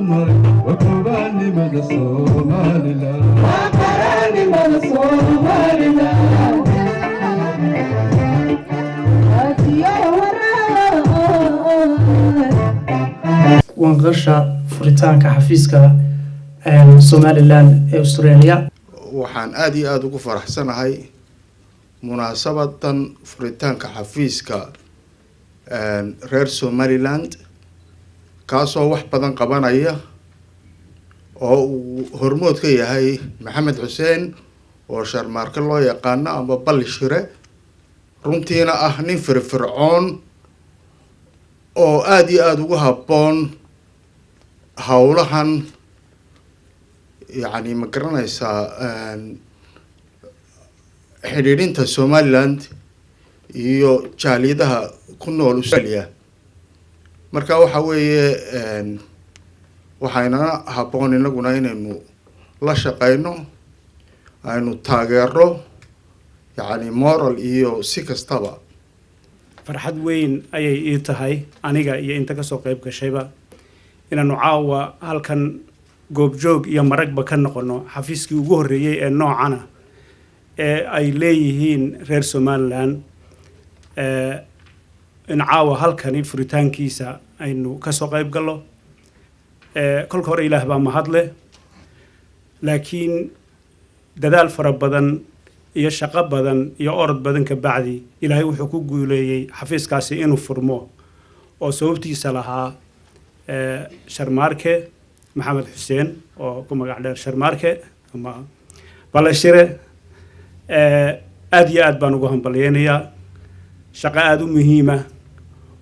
maray. Waa gobaannimada Somaliland, waa qarannimada Somaliland. Wanqasha furitaanka xafiiska Somaliland ee Australia. Waxaan aada iyo aada ugu faraxsanahay munaasabadan furitaanka xafiiska reer Somaliland, kaasoo wax badan qabanaya oo uu hormood ka yahay Maxamed Xuseen oo Sharmaarke loo yaqaano ama Balli Shire, runtiina ah nin firfircoon oo aada iyo aada ugu habboon howlahan. Yacni, ma garanaysaa, xidhiidhinta Somaliland iyo jaaliyadaha ku nool Australia. Marka waxa weeye, waxaynana habboon inaguna inaynu la shaqeyno, aynu taageero, yacni moral iyo si kastaba. Farxad weyn ayay ii tahay aniga iyo inta kasoo qayb gashayba inaanu caawa halkan goobjoog iyo maragba ka noqono xafiiskii ugu horreeyey ee noocana ee ay leeyihiin reer Somaliland, in caawa halkani furitaankiisa aynu kasoo qayb gallo. Kolka hore Ilaah baa mahad leh, laakiin dadaal fara badan iyo shaqo badan iyo orod badan ka bacdi, Ilaahay wuxuu ku guuleeyey xafiiskaasi inuu furmo, oo sababtiisa lahaa Sharmaarke Maxamed Xuseen oo ku magac dheer Sharmaarke ama Balashire. Aada iyo aad baan ugu hambalyeynayaa. Shaqo aada u muhiima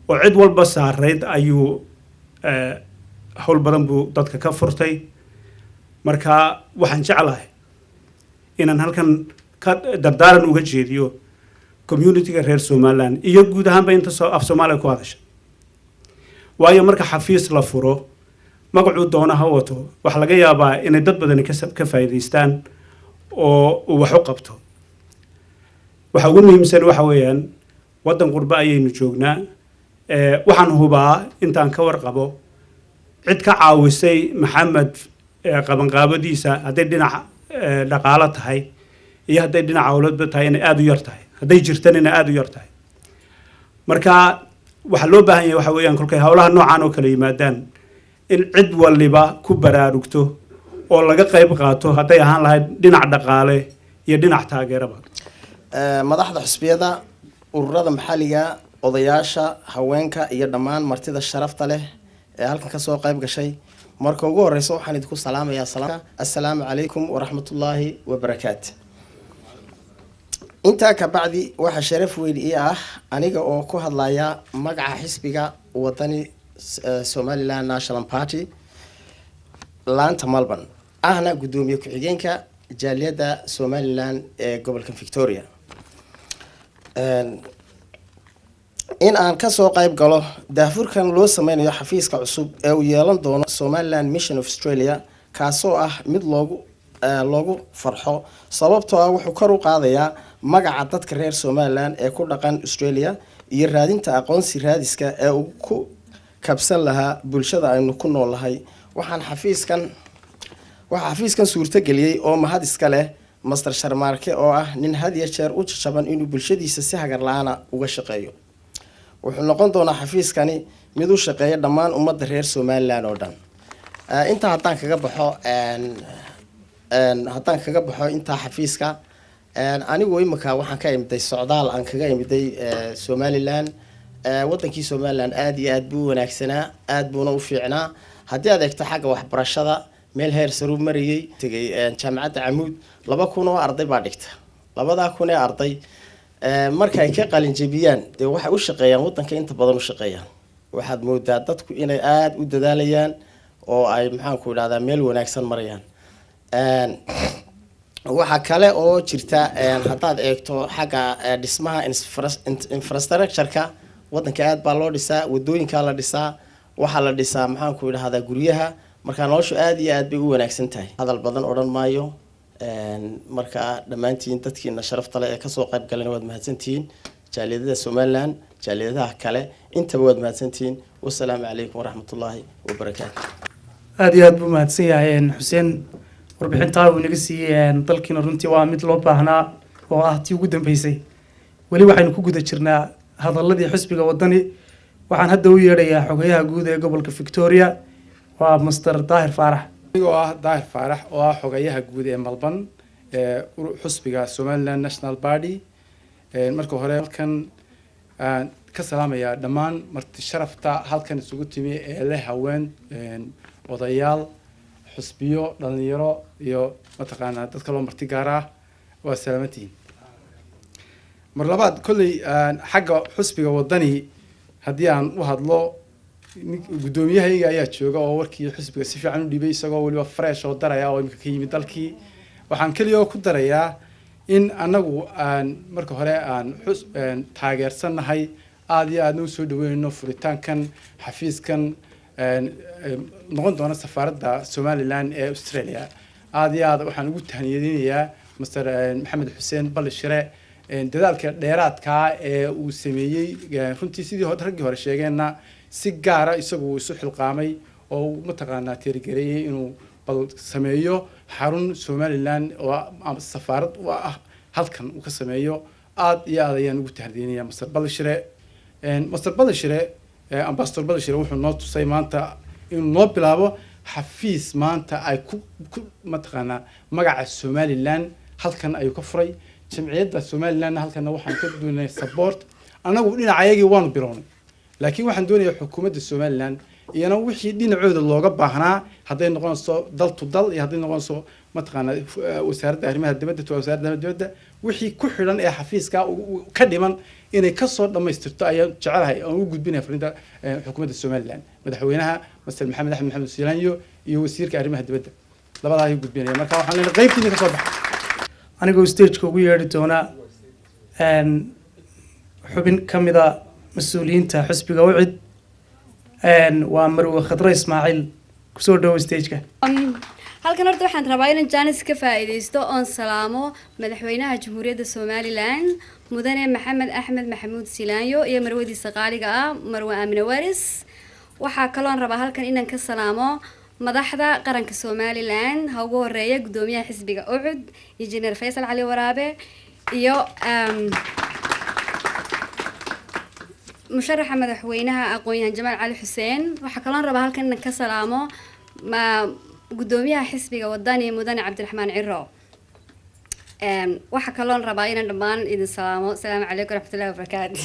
oo cid walba saarayd ayuu hawl badan buu dadka ka furtay. Marka waxaan jeclahay inaan halkan ka dardaaran uga jeediyo community-ga reer Somaliland iyo guud ahaanba inta soo af Soomaaliya ku hadasha, waayo marka xafiis la furo, magacuu doona ha wato, waxaa laga yaabaa inay dad badani ka faa'iidaystaan oo uu wax u qabto. Waxa ugu muhiimsan waxa weeyaan, waddan qurbe ayaynu joognaa. Waxaan hubaa, intaan ka warqabo, cid ka caawisay Maxamed qabanqaabadiisa, hadday dhinac dhaqaalo tahay iyo hadday dhinac howladba tahay, inay aada u yar tahay, hadday jirtana inay aada u yar tahay. Marka waxaa loo baahan yahay waxa weeyaan, kolkay howlaha noocan oo kale yimaadaan, in cid waliba ku baraarugto oo laga qayb qaato, hadday ahaan lahayd dhinac dhaqaale iyo dhinac taageeraba. Madaxda xisbiyada, ururada maxalliga, odayaasha, haweenka iyo dhammaan martida sharafta leh ee halkan kasoo qayb gashay, marka ugu horeysa waxaan idinku salaamayaa assalaamu calaykum waraxmatullaahi wabarakaatu. Intaa kabacdi, waxaa sharaf weyn ii ah, aniga oo ku hadlaya magaca xisbiga Wadani, Somaliland National Party, laanta Melbourne, ahna guddoomiye ku-xigeenka jaaliyadda Somaliland ee gobolka Victoria, in aan kasoo qayb galo daahfurkan loo sameynayo xafiiska cusub ee uu yeelan doono Somaliland Mission of Australia, kaasoo ah mid loogu farxo, sababtoo ah wuxuu kor u qaadayaa magaca dadka reer Somaliland ee ku dhaqan Australia iyo raadinta aqoonsi raadiska ee uu ku kabsan lahaa bulshada aynu ku nool nahay. Waxaan xafiiskan waxaa xafiiskan suurtageliyey oo mahad iska leh Master Sharmaarke, oo ah nin had iyo jeer u jajaban inuu bulshadiisa si hagar la-aana uga shaqeeyo. Wuxuu noqon doonaa xafiiskani mid u shaqeeya dhammaan ummadda reer Somaliland oo dhan. Intaa haddaan kaga baxo intaa xafiiska, anigu imika waxaan ka imiday socdaal aan kaga imiday Somaliland. Wadankii Somaliland aada iyo aad buu u wanaagsanaa, aada buuna u fiicnaa. Haddii aad eegto xagga waxbarashada, meel heer saruu marayay. Tegay jaamacadda Camuud, 2000 oo arday baa dhigta. 2000 ee arday marka ay ka qalin jebiyaan, dee waxay u shaqeeyaan wadanka, inta badan u shaqeeyaan. Waxaad moodaa dadku inay aada u dadaalayaan oo ay, maxaanku idhahdaa, meel wanaagsan marayaan. Waxaa kale oo jirta, haddaad eegto xagga dhismaha infrastructure-ka wadanka, aad baa loo dhisaa, wadooyinkaa la dhisaa, waxaa la dhisaa, maxaanku idhahdaa, guryaha. Marka noloshu aada iyo aad bay u wanaagsan tahay. Hadal badan odhan maayo. Marka dhammaantiin dadkiina sharafta leh ee kasoo qayb galana waad mahadsantihiin. Jaaliyadada Somaliland, jaaliyadaha kale, intaba waad mahadsantihiin. Wasalaamu calaykum waraxmatullaahi wabarakaatu. Aada iyo aad buu mahadsan yahay Xuseen. Warbixintaa uu inaga siiyey dalkiina runtii waa mid loo baahnaa oo ah tii ugu dambeysay. Weli waxaynu ku guda jirnaa hadaladii xisbiga Wadani. Waxaan hadda u yeedhayaa xogayaha guud ee gobolka Victoria, waa Master Daahir Faarax. Anigoo ah Daahir Faarax oo ah xogayaha guud ee Melbourne ee xusbiga Somaliland National Party, marka hore halkan aan ka salaamayaa dhammaan marti sharafta halkan isugu timi ee leh haween, odayaal, xusbiyo, dhalinyaro iyo mataqaanaa dad kaloo marti gaar ah. Waa salaamantihiin. Mar labaad, kolley xagga xusbiga Wadani haddii aan u hadlo, guddoomiyahayga ayaa jooga oo warkii xusbiga si fiican u dhiibay, isagoo weliba fresh oo daraya oo imika ka yimid dalkii. Waxaan keliya ku darayaa in annagu aan marka hore aan xus taageersannahay, aada iyo aadna usoo dhaweynayno furitaankan xafiiskan noqon doona safaaradda Somaliland ee Australia. Aada iyo aad waxaan ugu tahniyadinayaa Master Maxamed Xuseen Balli Shire dadaalka dheeraadkaa ee uu sameeyey. Runtii, sidii raggii hore sheegeenna, si gaara isagu uu isu xilqaamay oo uu mataqaanaa tiirigareeyey inuu bal sameeyo xarun Somaliland oo safaarad u ah halkan uu ka sameeyo. Aad iyo aad ayaan ugu tahniyadinayaa Master Balli Shire. Master Balli Shire, Ambassador Balli Shire, wuxuu noo tusay maanta inuu noo bilaabo xafiis maanta ay ku mataqaanaa magaca Somaliland halkan ayuu ka furay. Jamciyadda Somalilandna halkana waxaan ka doonay support. Annagu dhinacayagii waanu bilownay, laakiin waxaan doonayaa xukuumadda Somaliland iyana wixii dhinacooda looga baahnaa, hadday noqonayso dal to dal iyo hadday noqonayso mataqaanaa wasaaradda arrimaha dibadda to wasaaradda arrimaha dibadda, wixii ku xidhan ee xafiiska ka dhiman inay kasoo dhammaystirto ayaan jecelahay aan u gudbinaya fariinta xukuumadda Somaliland, madaxweynaha Master Maxamed Axmed Maxamed Silaanyo iyo wasiirka arrimaha dibadda. Labadaa ayuu gudbinaya. Marka waxaan leenahay qaybtiina kasoo baxa. Anigoo stageka ugu yeedhi doona xubin ka mida mas-uuliyiinta xisbiga UCID, waa Marwe Khadre Ismaaciil. Kusoo dhawo stageka. Halkan horta waxaan rabaa inaan jaanis ka faa'iidaysto oon salaamo madaxweynaha Jamhuuriyadda Somaliland, Mudane Maxamed Axmed Maxamuud Silaanyo, iyo marwadiisa qaaliga ah, Marwe Aamine Waris. Waxaa kaloon rabaa halkan inaan ka salaamo madaxda qaranka Somaliland, ha ugu horeeya guddoomiyaha xisbiga UCID, Injineer Faysal Cali Waraabe, iyo musharaxa madaxweynaha, aqoon-yahan Jamaal Cali Xuseen. Waxaa kaloon rabaa halkan inaan ka salaamo ma guddoomiyaha xisbiga Wadani, Mudane Cabdiraxmaan Ciro. Waxaa kaloon rabaa inaan dhammaan idin salaamo. Asalaamu calaykum waraxmatullahi wabarakaatu.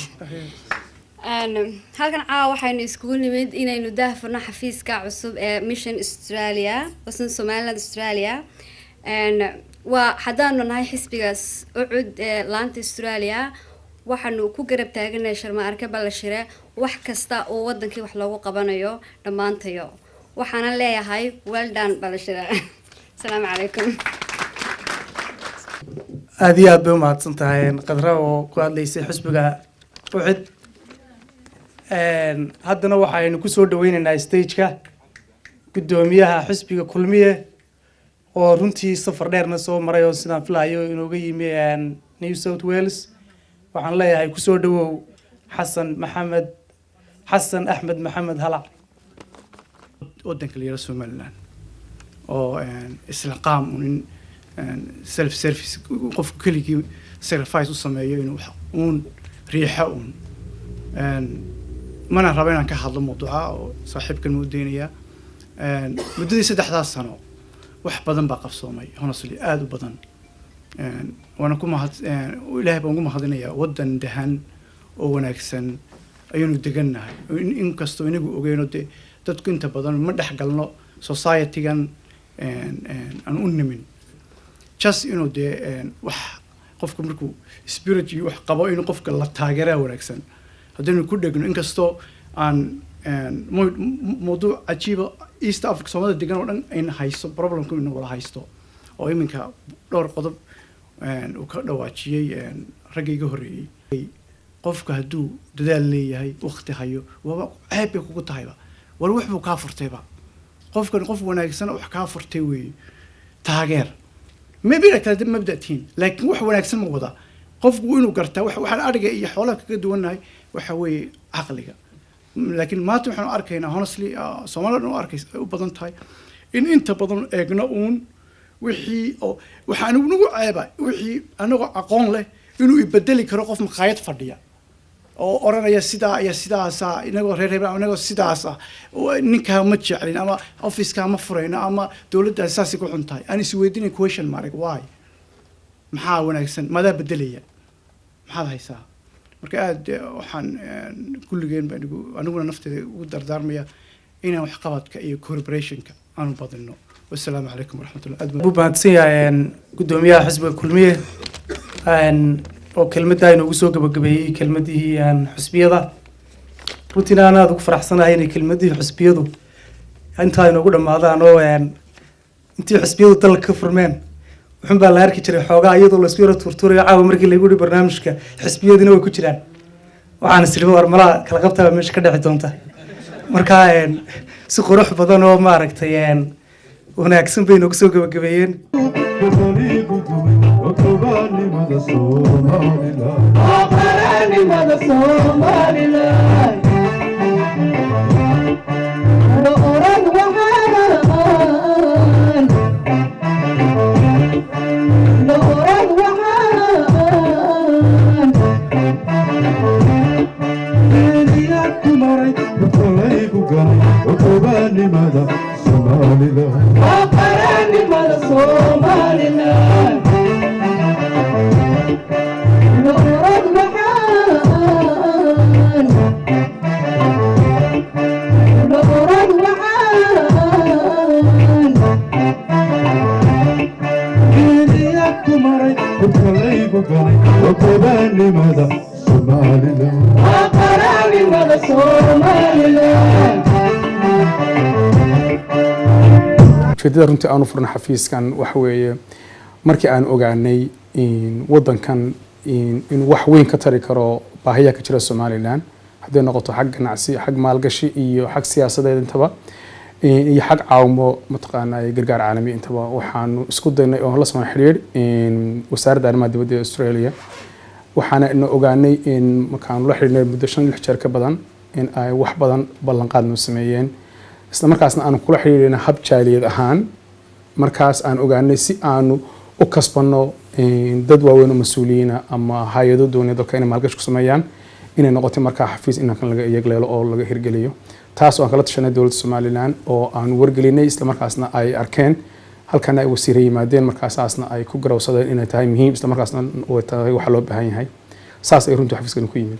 Halkan caawa waxaynu iskugu nimid inaynu daahfurno xafiiska cusub ee Mission Australia, Western Somaliland Australia. Waa haddaanu nahay xisbigaas UCID ee laanta Australia, waxaanu ku garab taaganahay Sharma Arke Ballashire wax kasta oo wadankii wax loogu qabanayo dhammaantayo. Waxaana leeyahay, well done, Ballashire. Asalaamu calaykum. Aada iyo aad bay umahadsan tahay Khadra oo ku hadlaysay xisbiga UCID. Haddana waxaynu kusoo dhaweyneynaa stageka guddoomiyaha xisbiga Kulmiye oo runtii safar dheerna soo maray oo sidaan filayo inooga yimi New South Wales. Waxaan leeyahay, kusoo dhawow Xasan Maxamed, Xasan Axmed Maxamed Halac. Waddanka la yihahdo Somaliland oo isliqaam un in self service, qofku keligii sacrifice u sameeyo inuu wax uun riixo uun. Mana rabo inaan ka hadlo mawduuca oo saaxiibkan muu deynayaa. Muddadii 3daas sano wax badan baa qabsoomay, honestly, aada u badan. Waana ku mahad, Ilaahay baan ugu mahadinayaa. Waddan dahan oo wanaagsan ayaynu degannahay, inkastoo inagu ogeyno dee dadku inta badan ma dhex galno society-gan aan u nimin. Just inuu dee wax qofku markuu spirit iyo wax qabo inuu qofka la taageeraa wanaagsan haddaynu ku dhegno. Inkastoo aan mawduuc cajiiba East Africa Soomaalida degan oo dhan ayna haysto, problemku ina wada haysto, oo iminka dhowr qodob uu ka dhawaajiyey ragga iga horreeyey. Qofka hadduu dadaal leeyahay, waqti hayo, waaba ceeb bay kugu tahayba. War wax buu kaa furtayba qofkan, qof wanaagsan oo wax kaa furtay weeye, taageer. Maybe kala mabda tihiin, laakiin wax wanaagsan ma wada. Qofku inuu gartaa waxaan adhiga iyo xoolaha kaga duwannahay waxa weeye caqliga. Laakiin maanta waxaanu arkaynaa, honestly, Soomaalida dhan u arkaysa ay u badan tahay in inta badan eegno uun wixii oo waxaa anigu nagu ceeba, wixii anagoo aqoon leh inuu ibedeli karo qof maqaayad fadhiya oo oranaya sidaa iyo sidaasa, inagoo reer hebel, inagoo sidaas ah, oo ninkaa ma jeclin ama officekaa ma furayno ama dowladdaasi saasay ku xun tahay. Aan isweydiinay question mark, why? Maxaa wanaagsan? Madaa bedelaya? Maxaad haysaa? Marka aad waxaan kulligeen baan aniguna nafteeda ugu dardaarmaya inaan waxqabadka iyo corporationka aanu badino. Wasalaamu calaykum waraxmatullah. Aad baan Buu mahadsan yahay guddoomiyaha xisbiga Kulmiye oo kelmaddaa inoogu soo gabagabeeyey kelmadihii xisbiyada. Runtiina aan aada ugu faraxsanahay inay kelmadihii xisbiyadu intaa inoogu dhammaadaan oo intii xisbiyadu dalka ka furmeen wuxun baa la arki jiray xoogaa iyadoo laisku yaro tuurtuurayo. Caawa markii lagu yihi barnaamijka xisbiyadina way ku jiraan, waxaan is iri, war malaha kala qabtaa meesha ka dhexi doonta. Marka si qurux badan oo maaragtay wanaagsan bay inoogu soo gabagabeeyeen. Gobanimada Somaliland. Qaranimada Somaliland la oran waxaan la oran waxaan Geediyaa ku maray markalaygu galay gobanimada Somaliland. Qaranimada Somaliland la oran waxaan la oran waxaan. Geediyaa ku maray markalaygu galay gobanimada Somaliland. Qaranimada Somaliland. Ujeedada runtii aanu furna xafiiskan waxa weeye, markii aan ogaanay in wadankan inuu wax weyn ka tari karo baahiyaha ka jira Somaliland, hadday noqoto xag ganacsi, xag maalgashi iyo xag siyaasadeed intaba, iyo xag caawimo mataqaanaa gargaar caalami intaba, waxaanu isku daynay oo la sameyn xiriir wasaaradda arrimaha dibadda ee Australia. Waxaana ina ogaanay in markaanu la xiriirnay muddo 5 6 jeer ka badan in ay wax badan ballanqaad noo sameeyeen, isla markaasna aanu kula xiriirina hab jaaliyad ahaan. Markaas aan ogaanay si aanu u kasbanno dad waaweyn oo mas-uuliyiina ama hay-ado doonaya dalka inay maalgashi ku sameeyaan, inay noqotay markaa xafiis inankan laga iyagleelo oo laga hirgeliyo. Taas oo aan kala tashanay dowladda Somaliland oo aan wargelinay, isla markaasna ay arkeen halkana ay wasiire yimaadeen, markaasaasna ay ku garawsadeen inay tahay muhiim, isla markaasna way tahay waxa loo baahan yahay. Saas ay runtii xafiiskan ku yimid.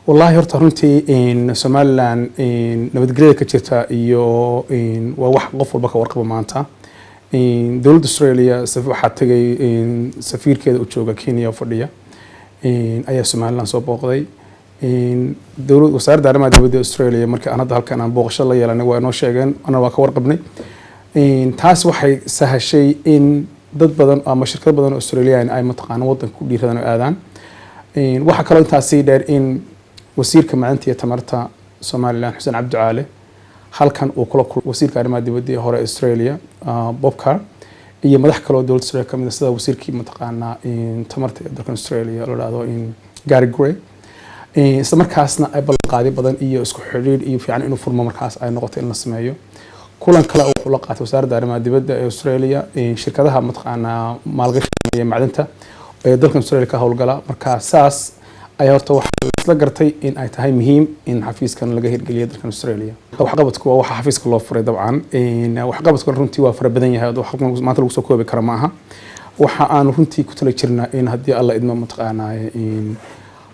Wallaahi horta runtii in Somaliland in nabadgelyada ka jirta iyo in waa wax qof walba ka warqabo. Maanta in dowladda Australia waxaa tegay in safiirkeeda u jooga Kenya oo fadhiya in ayaa Somaliland soo booqday. In dowlad wasaaradda arrimaha dibadda Australia markii aan hadda halkan aan booqasho la yeelanay waa inoo sheegeen, ana waa ka warqabnay. In taas waxay sahashay in dad badan ama shirkado badan oo Australian ay mataqaana wadanka ku dhiiradaan oo aadaan. In waxaa kaloo intaas sii dheer in wasiirka macdanta iyo tamarta Somaliland, Xuseen Cabdi Caale, halkan uu kula kulmay wasiirka arrimaha dibadda ee hore Australia, Bob Carr, iyo madax kale oo dowladda Australia kamid ah, sida wasiirkii mataqaanaa in tamarta ee dalkan Australia la dhahdo in Gary Gray. Isla markaasna ay ballanqaadyo badan iyo isku xidhiidh iyo fiican inuu furmo. Markaas ay noqotay in la sameeyo kulan kale oo wuxuu la qaatay wasaaradda arrimaha dibadda ee Australia shirkadaha mataqaanaa maalgashiga macdanta ee dalkan Australia ka howlgala. Marka saas ayaa horta waxaa la isla gartay in ay tahay muhiim in xafiiskan laga hirgeliyo dalkan Australia. Waxqabadku waa waxa xafiiska loo furay dabcan. Waxqabadkuna runtii waa fara badan yahay oo wax maanta lagu soo koobi karo ma aha. Waxa aanu runtii ku tala jirnaa in haddii Alla idmo mataqaanaa in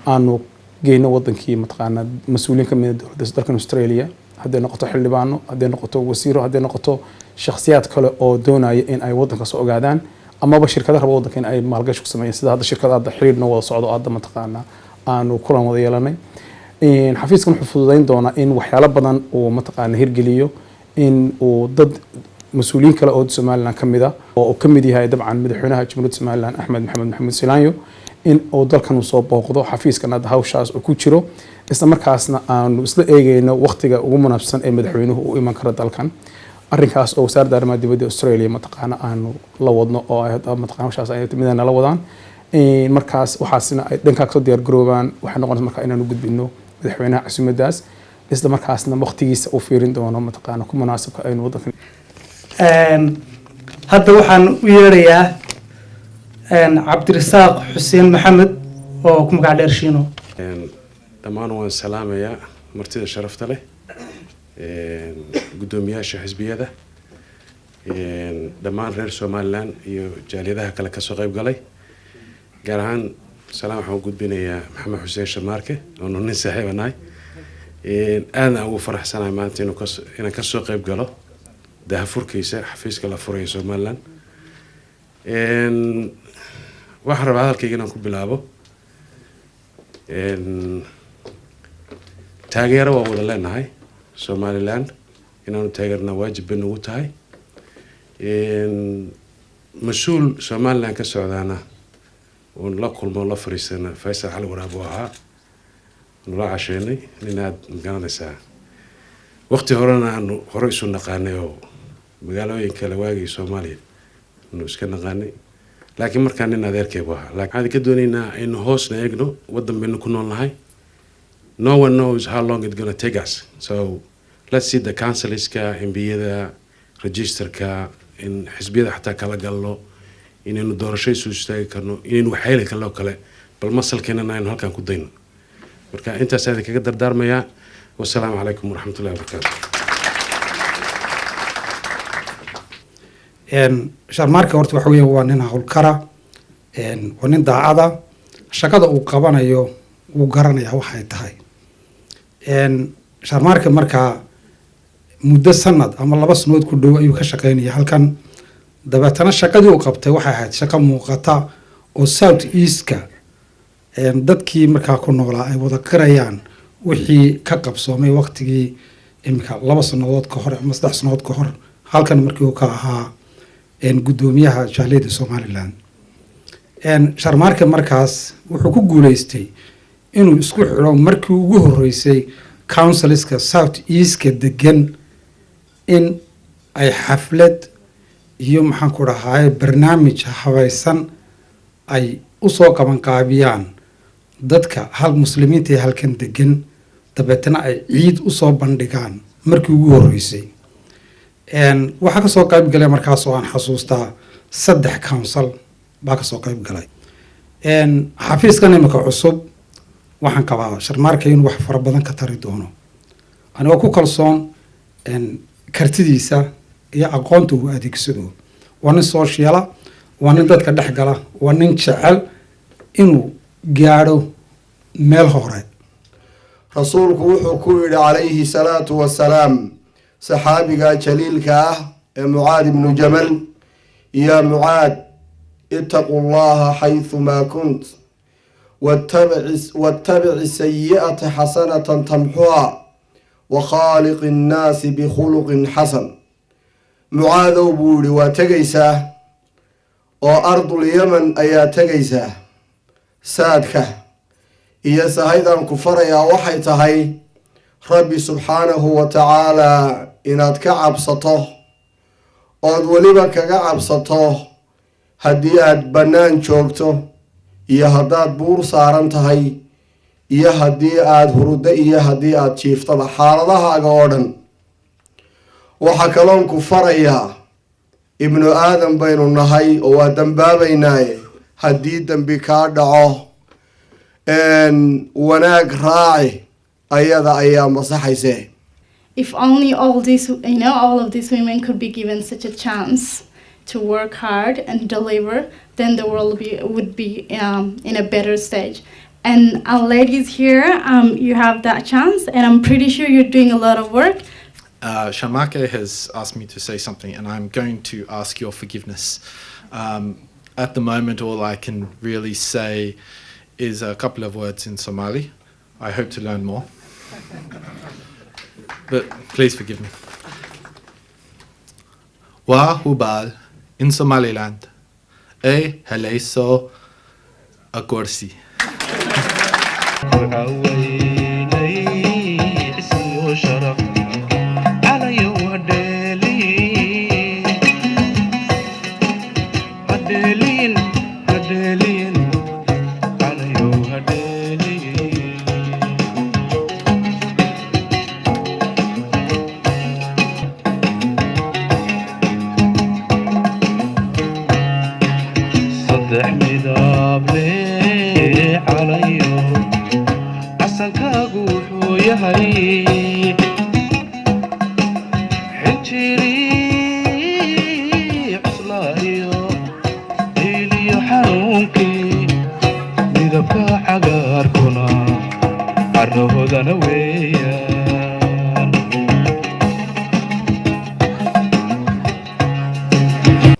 aanu geyno wadankii mataqaanaa mas-uuliyiin ka mid ah dowladda dalkan Australia, hadday noqoto xildhibaano, hadday noqoto wasiiro, hadday noqoto shakhsiyaad kale oo doonaya in ay wadanka soo ogaadaan, amaba shirkado raba wadanka in ay maalgashi ku sameeyaan, sida hadda shirkada hadda xiriir noo wada socdo oo hadda mataqaanaa aanu kulan wada yeelanay. Xafiiskan wuxuu fududeyn doonaa in waxyaalo badan uu mataqaana hirgeliyo, in uu dad mas-uuliyiin kale oo Somaliland ka mid ah, oo uu ka mid yahay dabcan madaxweynaha Jamhuuriyadda Somaliland, Axmed Maxamed Maxamuud Silaanyo, in uu dalkan uu soo booqdo xafiiskan hadda hawshaas uu ku jiro, isla markaasna aanu isla eegeyno waqtiga ugu munaabsan ee madaxweynuhu u iman karo dalkan. Arrinkaas oo wasaaradda arrimaha dibadda Australia mataqaana aanu la wadno oo ay hadda mataqaana hawshaas ay midna nala wadaan. Markaas waxaasina ay dhankaa kasoo diyaar garoobaan, waxay noqonaysa markaa inaanu gudbino madaxweynaha casuumadaas. Isla markaasna waqtigiisa uu fiirin doono, mataqaana, ku munaasabka aynu waddankan. Hadda waxaan u yeerayaa Cabdirasaaq Xuseen Maxamed oo ku magac dheer Shiino. Dhammaan waan salaamayaa martida sharafta leh, guddoomiyaasha xisbiyada, dhammaan reer Somaliland iyo jaaliyadaha kale kasoo qayb galay. Gaar ahaan salaan waxaan u gudbinayaa Maxamed Xuseen Sharmaarke, oonu nin saaxiiba nahay. Aadna aan ugu faraxsanahay maanta inuu kas inaan kasoo qayb galo dahafurkiisa xafiiska la furayo Somaliland. Waxaan rabaa hadalkayga inaan ku bilaabo taageero waa wada leenahay. Somaliland inaanu taageernaa waajib bay nagu tahay. Mas-uul Somaliland ka socdaana uun la kulmo, la fariisana, Faysal Cali Waraab oo ahaa, nula casheynay, nin aada magaranaysaa, waqti horena aanu hore isu naqaanay oo magaalooyin kale waagii Soomaaliya aanu iska naqaanay, laakiin markaa nin adeerkay buu ahaa. Laakiin waxaan ka doonaynaa aynu hoosna eegno waddan baynu ku nool nahay. No one knows how long it's gonna take us, so let's see the councilska, MP-yada, registerka, in xisbiyada xataa kala galno, inaynu doorasho isu istaagi karno, inaynu waxyeeli karno kale, bal masalkeenana aynu halkan ku dayno. Marka intaas idin kaga dardaarmayaa. Wasalaamu calaykum waraxmatullahi wabarakaatu. Sharmaarka horta waxa weeye waa nin howlkara, waa nin daacada, shaqada uu qabanayo wuu garanaya waxay tahay. Sharmaarka markaa muddo sanad ama 2 sanadood ku dhow ayuu ka shaqeynaya halkan. Dabeetana shaqadii uu qabtay waxay ahayd shaqo muuqata oo South Eastka dadkii markaa ku noolaa ay wada qirayaan wixii ka qabsoomay waqtigii iminka 2 sanadood ka hor ama 3 sanadood ka hor, halkan markii uu ka ahaa guddoomiyaha jaaliyadda Somaliland. Sharmaarka markaas wuxuu ku guuleystay inuu isku xidho markii ugu horreysay councilska South Eastka degan in ay xaflad iyo, maxaan ku dhahaye, barnaamij habaysan ay usoo qabanqaabiyaan dadka hal muslimiinta ee halkan degan, dabeetana ay ciid usoo bandhigaan markii ugu horreysay. Waxaa kasoo qayb galay markaas oo aan xasuustaa saddex council baa kasoo qayb galay. Xafiiskan imika cusub waxaan qabaa Sharmaarka inuu wax fara badan ka tari doono, anigoo ku kalsoon kartidiisa iyo aqoonta uu adeegsado. Waa nin social ah, waa nin dadka dhex gala, waa nin jecel inuu gaadho meel hore. Rasuulku wuxuu ku yidhi, calayhi salaatu wasalaam, saxaabiga jaliilka ah ee Mucaad ibnu Jamal: "Yaa Mucaad, ittaqu llaha xaythumaa kunt, wattabici sayi'ata xasanatan tamxuha, wa khaaliqi nnaasi bikhuluqin xasan." Mucaadow, buu yihi, waa tegaysaa oo ardul Yemen ayaa tegaysaa. Saadka iyo sahaydan ku farayaa waxay tahay Rabbi subxaanahu wa tacaalaa inaad ka cabsato, ood weliba kaga cabsato haddii aad bannaan joogto iyo haddaad buur saaran tahay iyo haddii aada huruddo iyo haddii aada jiiftaba, xaaladahaaga oo dhan. Waxaa kaloon ku farayaa, ibnu aadam baynu nahay oo waa dambaabaynaaye, haddii dembi kaa dhaco, wanaag raaci, ayada ayaa masaxayse. If only all these you know all of these women could be given such a chance to work hard and deliver, then the world would be in a better stage. And our ladies here, you have that chance, and I'm pretty sure you're doing a lot of work. Sharmarke has asked me to say something, and I'm going to ask your forgiveness. At the moment, all I can really say is a couple of words in Somali. I hope to learn more. But please forgive me. Waa hubaal in Somaliland ay helayso aqoonsi. Weynay isiyo sharaf calayow, hadheeliin, hadheeliin, hadheeliin, calayow hadheeliin. Yahay Xinjirii cuslaayo Ciiliyo xanuunkii Midabka cagaarkuna Carrahoodana weeyaan.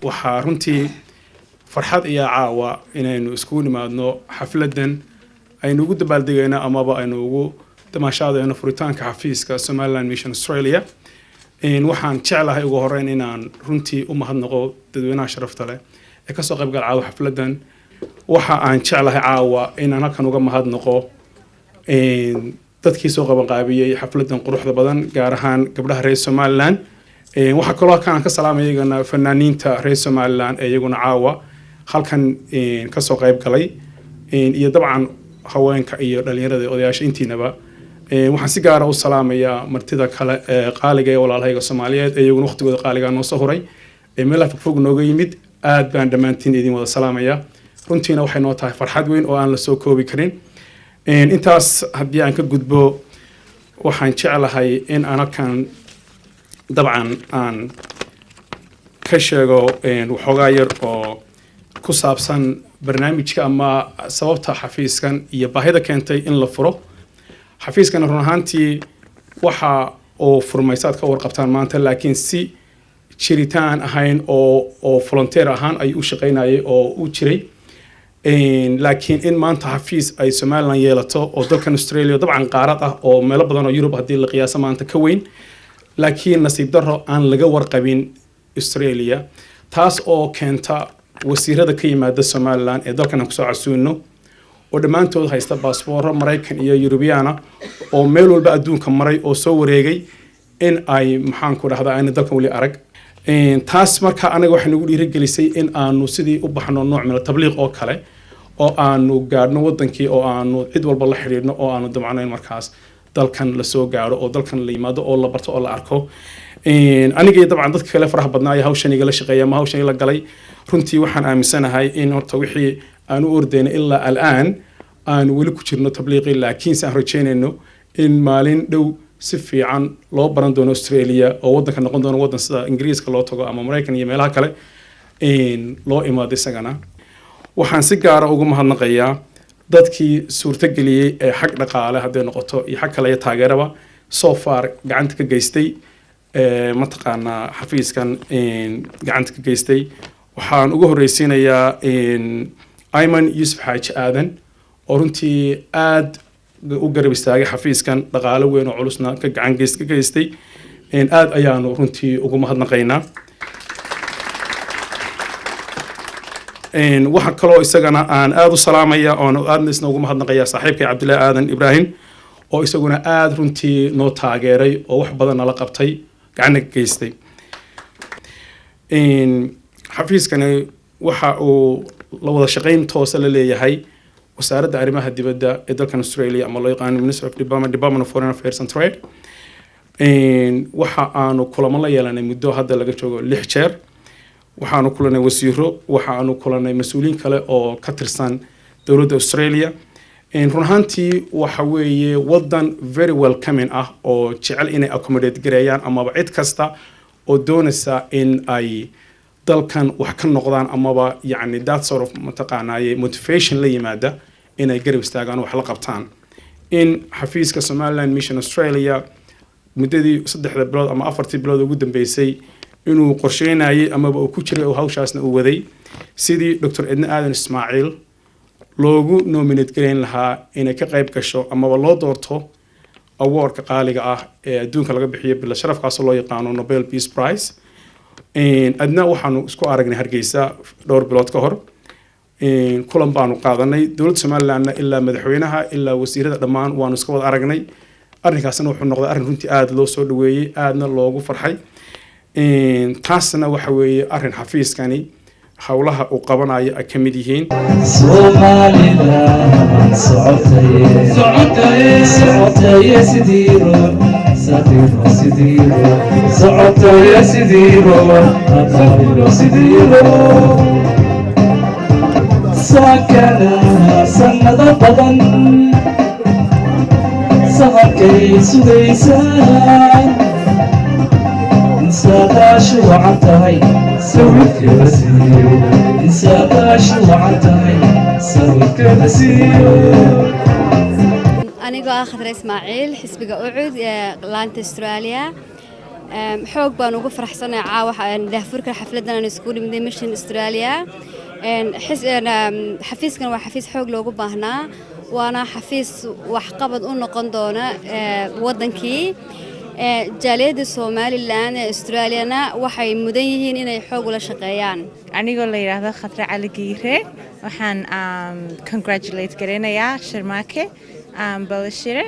Waxaa runtii farxad iyo caawa inaynu iskugu nimaadno xafladan aynu ugu dabaaldegayno amaba aynu ugu damaashaadayno furitaanka xafiiska Somaliland Mission Australia. Waxaan jeclahay ugu horeyn inaan runtii u mahadnaqo dadweynaha sharafta leh ee kasoo qayb gala caawa xafladan. Waxa aan jeclahay caawa inaan halkan uga mahadnaqo dadkii soo qabanqaabiyey xafladan quruxda badan, gaar ahaan gabdhaha reer Somaliland. Waxaa kaloo halkan aan ka salaamaya iyagana fanaaniinta reer Somaliland ee iyaguna caawa halkan kasoo qayb galay, iyo dabcan haweenka iyo dhalinyarada iyo odayaasha intiinaba. Waxaan si gaara u salaamayaa martida kale ee qaaliga ee walaalahayga Soomaaliyeed ee iyaguna waqtigooda qaaligaa noo soo huray ee meelaha fogfog nooga yimid. Aad baan dhammaantiin idin wada salaamaya. Runtiina waxay noo tahay farxad weyn oo aan la soo koobi karin. Intaas haddii aan ka gudbo, waxaan jeclahay in aan halkan dabcan aan ka sheego waxoogaa yar oo ku saabsan barnaamijka ama sababta xafiiskan iyo baahida keentay in la furo xafiiskan. Run ahaantii waxa uu furmay saad ka warqabtaan maanta, laakiin si jiritaan ahayn oo volunteer ahaan ayuu u shaqaynayay oo u jiray. Laakiin in maanta xafiis ay Somaliland yeelato oo dalkan Australia, dabcan qaarad ah oo meelo badan oo Yurub haddii la qiyaaso maanta ka weyn, laakiin nasiib darro aan laga warqabin Australia, taas oo keenta wasiirada ka yimaada Somaliland ee dalkan aan kusoo casuuno oo dhammaantood haysta baasbooro Maraykan iyo Yurubiyaana oo meel walba adduunka maray oo soo wareegay, in ay, maxaan ku dhahdaa, ayna dalkan weli arag. Taas marka anaga waxay nagu dhiirigelisay in aanu sidii u baxno nooc min tabliiq oo kale oo aanu gaadhno wadankii oo aanu cid walba la xidhiidhno oo aanu damcno in markaas dalkan lasoo gaadho oo dalkan la yimaado oo la barto oo la arko. Aniga iyo dabcan dadka kale faraha badnaa ee hawshan igala shaqeeya ama hawshan igala galay, runtii waxaan aaminsanahay in horta wixii aan u ordaynay ilaa al'aan aanu weli ku jirno tabliiqii, laakiinse aan rajaynayno in maalin dhow si fiican loo baran doono Australia oo wadanka noqon doono wadan sida Ingiriiska loo tago ama Maraykan iyo meelaha kale loo imaado isagana. Waxaan si gaara ugu mahadnaqayaa dadkii suurtageliyey ee xag dhaqaale hadday noqoto iyo xag kale iyo taageeraba so far gacanta ka geystay, mataqaanaa, xafiiskan gacanta ka geystay. Waxaan ugu horreysiinayaa Ayman Yuusuf Xaaji Aadan oo runtii aad u garab istaagay xafiiskan, dhaqaale weyn oo culusna ka gacan ka geystay. Aad ayaanu runtii ugu mahadnaqaynaa. Waxaa kaloo isagana aan aada u salaamaya oon aadna isna ugu mahadnaqaya saaxiibkay Cabdillaahi Aadan Ibraahim oo isaguna aada runtii noo taageeray oo wax badan nala qabtay, gacanna ka geystay. Xafiiskani waxa uu la wada shaqayn toosa la leeyahay wasaaradda arrimaha dibadda ee dalkan Australia ama loo yaqaano Ministry of Department of Foreign Affairs and Trade. Waxa aanu kulamo la yeelanay muddo hadda laga joogo 6 jeer. Waxaanu kulanay wasiiro, waxaanu kulanay mas-uuliyiin kale oo ka tirsan dowladda Australia. Run ahaantii waxa weeye wadan very welcoming ah oo jecel inay accommodate gareeyaan amaba cid kasta oo doonaysa in ay dalkan wax ka noqdaan amaba yacni that sort of, mataqaanaaye, motivation la yimaada inay garab istaagaan oo wax la qabtaan. In xafiiska Somaliland Mission Australia muddadii 3da bilood ama 4tii bilood ugu dambeysay inuu qorsheynayay amaba uu ku jiray oo hawshaasna uu waday sidii Dr. Edna Aadan Ismaaciil loogu nominate gareyn lahaa inay ka qayb gasho amaba loo doorto awardka qaaliga ah ee adduunka laga bixiyo, bila sharafkaasoo loo yaqaano Nobel Peace Prize. Adna waxaanu isku aragnay Hargeysa dhowr bilood ka hor, kulan baanu qaadanay. Dowladda Somalilandna ilaa madaxweynaha ilaa wasiirada dhammaan waanu iska wada aragnay. Arrinkaasna wuxuu noqday arrin runtii aada loo soo dhaweeyey, aadna loogu farxay. Taasna waxa weeye arrin xafiiskani howlaha uu qabanayo ay ka mid yihiin. Somaliland socotaye, socotaye sidii roob, sidii roob, sidii roob, socotaye sidii roob, sidii roob. Saakana sanado badan sahanka. Samirkay sugaysaa insaadaashu wacan tahay sawirkeeda siiyo, insaadaashu wacan tahay sawirkeeda siiyo. Anigoo ah Khadre Ismaaciil, xisbiga UCID ee laanta Australia, xoog baan ugu faraxsanahay caawa daahfurka xafladan aan iskugu nimidnay Mission Australia. Xafiiskan waa xafiis xoog loogu baahnaa, waana xafiis waxqabad u noqon doona wadankii. Jaaliyadda Somaliland ee Australiana waxay mudan yihiin inay xoog ula shaqeeyaan. Anigoo la yidhaahdo Khatre Cali Giire, waxaan congratulate gareynayaa Sharmaake Balashire.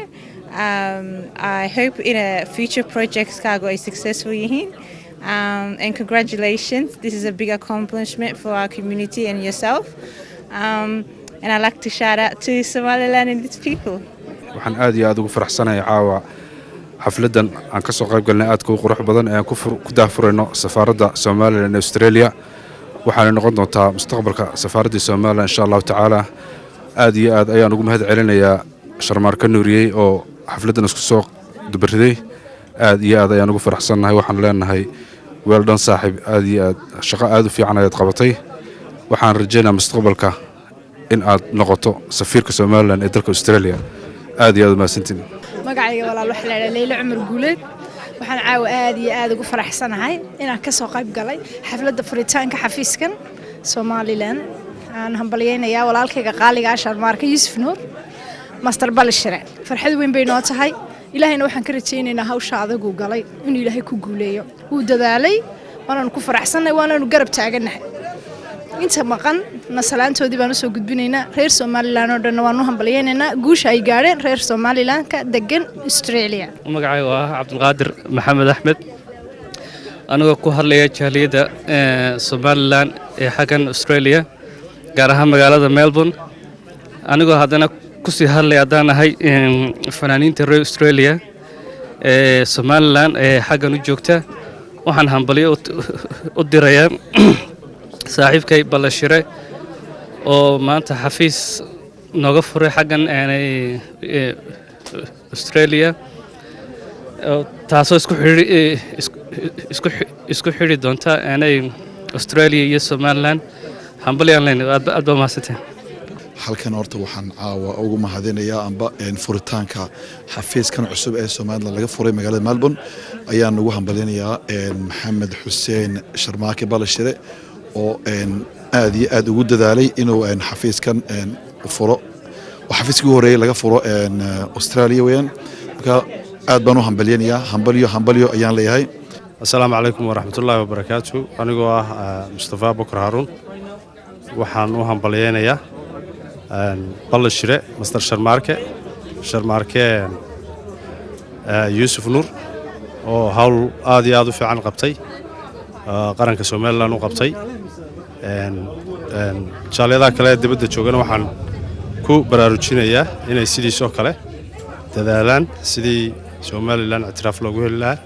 I hope in a future projects kaagu ay successful yihiin. And congratulations, this is a big accomplishment for our community and yourself. And I'd like to shout out to Somaliland and its people. Waxaan aad iyo aad ugu faraxsanahay caawa xafladdan aan ka soo qayb galnay aadka u qurux badan ee aan ku daahfurayno safaaradda Somaliland ee Australia. Waxaana noqon doontaa mustaqbalka safaaraddii Somaliland, insha Allahu tacaala. Aad iyo aad ayaan ugu mahad celinayaa Sharmaarka Nuuriyey oo xafladdan isku soo dubariday. Aad iyo aad ayaan ugu faraxsannahay. Waxaan leenahay well done, saaxiib. Aad iyo aad shaqo aad u fiican ayaad qabatay. Waxaan rajaynayaa mustaqbalka in aad noqoto safiirka Somaliland ee dalka Australia. Aad iyo aad u mahadsantiin. Magacayga walaal waxaa la idhaha Leyla Cumar Guuleed. Waxaan caawa aad iyo aad ugu faraxsanahay inaan ka soo qayb galay xafladda furitaanka xafiiskan Somaliland. Aan hambalyeynayaa walaalkayga qaaliga ah, Sharmaarka Yuusuf Nuur Master Balishire. Farxad weyn bay noo tahay. Ilaahayna waxaan ka rajaynaynaa hawsha adaguu galay inuu Ilaahay ku guuleeyo. Wuu dadaalay, waanaanu ku faraxsannahay, waanaanu garab taagannahay. Inta maqan na salaantoodii baan usoo gudbinaynaa. Reer Somaliland oo dhanna waan u hambalyeynaynaa guusha ay gaadheen reer Somalilandka degan Australia. Magacayga waa Cabdulqaadir Maxamed Axmed, anigoo ku hadlaya jaaliyadda Somaliland ee xaggan Australia, gaar ahaan magaalada Melbourne. Anigoo haddana kusii hadlaya haddaan ahay fanaaniinta reer Australia ee Somaliland ee xaggan u joogta, waxaan hambalyo u dirayaa saaxiibkay Ballashire oo maanta xafiis nooga furay xaggan Australia, taasoo isku xidhi doonta Australia iyo Somaliland. Hambalyaan leenahay. Aad aad baa mahadsantahay. Halkan horta waxaan caawa ugu mahadinayaa amba furitaanka xafiiskan cusub ee Somaliland laga furay magaalada Melbourne ayaan ugu hambalinayaa Maxamed Xuseen Sharmaake Balashire oo aad iyo aad ugu dadaalay inuu xafiiskan furo. Waa xafiiskii ugu horreeyay laga furo Australia weeyaan. Marka aad baan u hambalyanayaa. Hambalyo, hambalyo ayaan leeyahay. Asalaamu calaykum waraxmatullaahi wabarakaatu. Anigoo ah Mustafa Bukar Haruun, waxaan u hambalyeynayaa Ballashire Master Sharmaarke, Sharmaarke Yuusuf Nuur, oo hawl aad iyo aad u fiican qabtay, qaranka Somaliland u qabtay. Jaaliyadaha kale ee dibadda joogana waxaan ku baraarujinayaa inay sidiisoo kale dadaalaan sidii Somaliland ictiraaf loogu heli lahaa.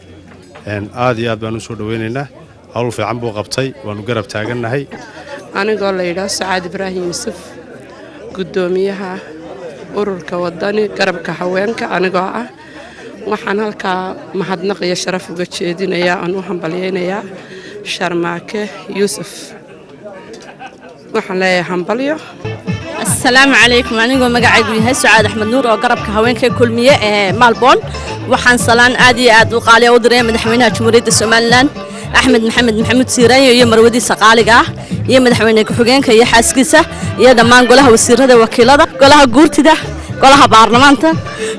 Aad iyo aad baan u soo dhoweynaynaa. Hawl fiican buu qabtay, waanu garab taagannahay. Anigoo la yidhaah Sacaad Ibraahim Yuusuf, guddoomiyaha ururka Wadani garabka haweenka anigoo ah, waxaan halkaa mahadnaq iyo sharaf uga jeedinayaa aan u hambalyeynayaa Sharmaake Yuusuf. Waxaan leeyahay hambalyo. Asalaamu calaykum. Anigoo magacaygu yahay Sucaad Axmed Nuur oo garabka haweenka Kulmiye ee Melbourne, waxaan salaan aad iyo aad u qaaliya u diraya madaxweynaha Jamhuuriyadda Somaliland Axmed Maxamed Maxamuud Siiraanyo iyo marwadiisa qaaliga ah, iyo madaxweyne ku-xigeenka iyo xaaskiisa, iyo dhammaan golaha wasiirada, wakiilada, golaha guurtida, golaha baarlamaanta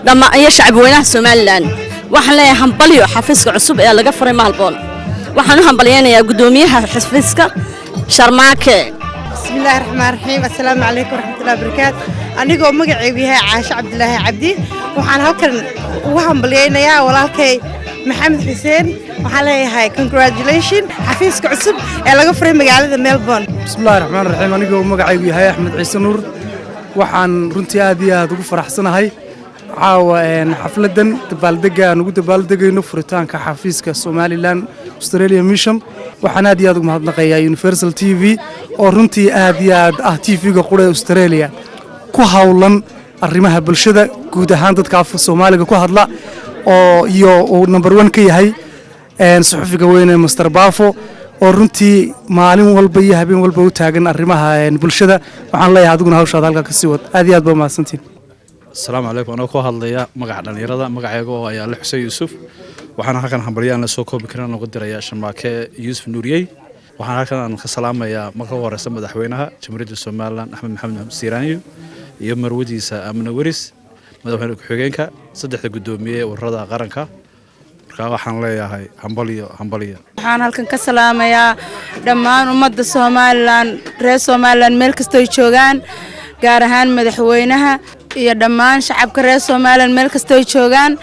dhammaan iyo shacbi weynaha Somaliland. Waxaan leeyahay hambalyo xafiiska cusub ee laga furay Melbourne. Waxaan u hambalyeynayaa guddoomiyaha xafiiska, Sharmaake. بسم الله الرحمن الرحيم. السلام عليكم ورحمة الله وبركاته. Anigoo magacaygu yahay Caasho Cabdilaahi Cabdi, waxaan halkan ugu hambalyeynayaa walaalkay Maxamed Xuseen. Waxaan leeyahay congratulation xafiiska cusub ee laga furay magaalada Melbourne. Bismillahi raxmaan raxiim. Anigoo magacaygu yahay Axmed Ciise Nuur, waxaan runtii aad iyo aad ugu faraxsanahay caawa xafladdan dabaaldega aan ugu dabaaldegayno furitaanka xafiiska Somaliland Australia Mission. Waxaan aad iyo aad ugu mahadnaqayaa Universal TV oo runtii aad iyo aad ah TV-ga qura ee Australia ku howlan. Arrimaha bulshada guud ahaan, dadka afka Soomaaliga ku hadla oo iyo uu number one ka yahay suxufiga weyne Master Bafo, oo runtii maalin walba iyo habeen walba u taagan arrimaha bulshada. Waxaan leeyahay, adiguna hawshaada halkaa kasii wad. Aad iyo aad baa mahadsantiin. Asalaamu calaykum. Anoo ku hadlaya magaca dhallinyarada, magacayga oo ayaa la Xuseen Yuusuf, waxaana halkan hambalyaan la soo koobi karin uga dirayaa Sharmaake Yuusuf Nuuriyey. Waxaan halkan aan ka salaamayaa marka ugu horeysa madaxweynaha Jamhuuriyadda Somaliland, Axmed Maxamed Siiraanyo, iyo marwadiisa Amina Weris, madaxweyne ku-xigeenka, saddexda guddoomiye ee ururada qaranka. Marka waxaan leeyahay hambalyo, hambalyo. Waxaan halkan ka salaamayaa dhammaan ummadda Somaliland, reer Somaliland meel kastoy joogaan, gaar ahaan madaxweynaha iyo dhammaan shacabka reer Somaliland meel kastoy joogaan.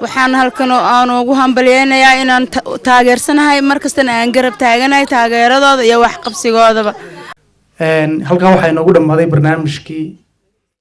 Waxaan halkan oo aan ugu hambalyeynayaa inaan taageersanahay, mar kastana aan garab taaganahay taageeradooda iyo waxqabsigoodaba. Halkan waxaa inoogu dhammaaday barnaamijkii.